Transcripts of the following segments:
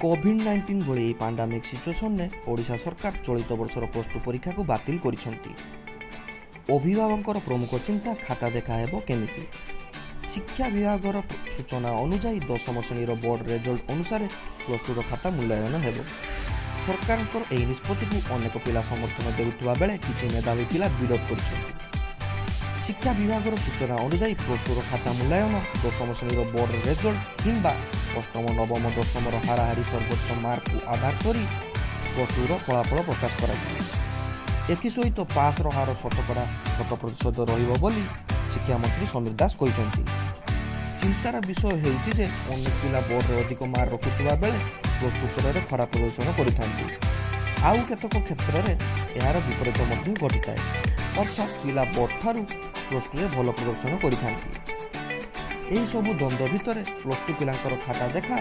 COVID-19 ଭଳି ଏହି pandemic ସିଚୁଏସନରେ Odisha ସରକାର ଚଳିତ ବର୍ଷର ପ୍ଲସ୍ ଟୁ ପରୀକ୍ଷାକୁ ବାତିଲ କରିଛନ୍ତି। ଅଭିଭାବକଙ୍କର ପ୍ରମୁଖ ଚିନ୍ତା, ଖାତା ଦେଖା ହେବ କେମିତି? ଶିକ୍ଷା ବିଭାଗର ସୂଚନା ଅନୁଯାୟୀ, ଦଶମ ଶ୍ରେଣୀର ବୋର୍ଡ ରେଜଲ୍ଟ ଅନୁସାରେ ପ୍ଲସ୍ ଟୁର ଖାତା ମୂଲ୍ୟାୟନ ହେବ। ସରକାରଙ୍କର ଏହି ନିଷ୍ପତ୍ତିକୁ ଅନେକ ପିଲା ସମର୍ଥନ ଦେଉଥିବା ବେଳେ କିଛି ମେଧାବୀ ପିଲା ବିରୋଧ କରିଛନ୍ତି। ଶିକ୍ଷା ବିଭାଗର ସୂଚନା ଅନୁଯାୟୀ, ପ୍ଲସ୍ ଟୁର ଖାତା ମୂଲ୍ୟାୟନ ଦଶମ ଶ୍ରେଣୀର ବୋର୍ଡ ରେଜଲ୍ଟ କିମ୍ବା ଅଷ୍ଟମ, ନବମ, ଦଶମର ହାରାହାରି ସର୍ବୋଚ୍ଚ ମାର୍କକୁ ଆଧାର କରି ପ୍ଲସ୍ ଟୁର ଫଳାଫଳ ପ୍ରକାଶ କରାଯିବ। ଏଥିସହିତ ପାସ୍ର ହାର 100% ରହିବ ବୋଲି ଶିକ୍ଷାମନ୍ତ୍ରୀ ସମୀର ଦାଶ କହିଛନ୍ତି। ଚିନ୍ତାର ବିଷୟ ହେଉଛି ଯେ ଅନେକ ପିଲା ବୋର୍ଡରେ ଅଧିକ ମାର୍କ ରଖୁଥିବା ବେଳେ ପ୍ଲସ୍ ଟୁ କ୍ଷେତ୍ରରେ ଖରାପ ପ୍ରଦର୍ଶନ କରିଥାନ୍ତି। ଆଉ କେତେକ କ୍ଷେତ୍ରରେ ଏହାର ବିପରୀତ ମଧ୍ୟ ଘଟିଥାଏ, ଅର୍ଥାତ୍ ପିଲା ବୋର୍ଡ ଠାରୁ ପ୍ଲସ୍ ଟୁରେ ଭଲ ପ୍ରଦର୍ଶନ କରିଥାନ୍ତି। ଏହିସବୁ ଦ୍ୱନ୍ଦ୍ୱ ଭିତରେ ପ୍ଲସ୍ ଟୁ ପିଲାଙ୍କର ଖାତା ଦେଖା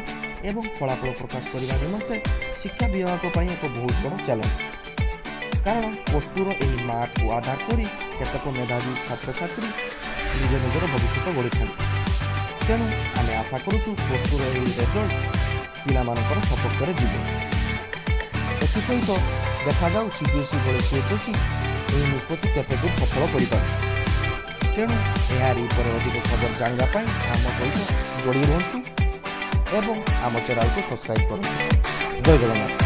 ଏବଂ ଫଳାଫଳ ପ୍ରକାଶ କରିବା ନିମନ୍ତେ ଶିକ୍ଷା ବିଭାଗ ପାଇଁ ଏକ ବହୁତ ବଡ଼ ଚ୍ୟାଲେଞ୍ଜ। କାରଣ ପ୍ଲସ୍ ଟୁର ଏହି ମାର୍କକୁ ଆଧାର କରି କେତେକ ମେଧାବୀ ଛାତ୍ରଛାତ୍ରୀ ନିଜ ନିଜର ଭବିଷ୍ୟତ ଗଢ଼ିଥାନ୍ତି। ତେଣୁ ଆମେ ଆଶା କରୁଛୁ, ପ୍ଲସ୍ ଟୁର ଏହି ରେଜଲ୍ଟ ପିଲାମାନଙ୍କର ସପକ୍ଷରେ ଯିବ। ଏଥିସହିତ ଦେଖାଯାଉ ସିବିଏସ୍ଇ ଭଳି ସିଏଚ୍ଏସ୍ଇ ଏହି ନିଷ୍ପତ୍ତି କେତେ ଦୂର ସଫଳ କରିପାରୁଛି। ତେଣୁ ଏହାରି ଉପରେ ଅଧିକ ଖବର ଜାଣିବା ପାଇଁ ଆମ ସହିତ ଯୋଡ଼ି ରୁହନ୍ତୁ ଏବଂ ଆମ ଚ୍ୟାନେଲକୁ ସବସ୍କ୍ରାଇବ୍ କରନ୍ତୁ। ଜୟ ଜଗନ୍ନାଥ।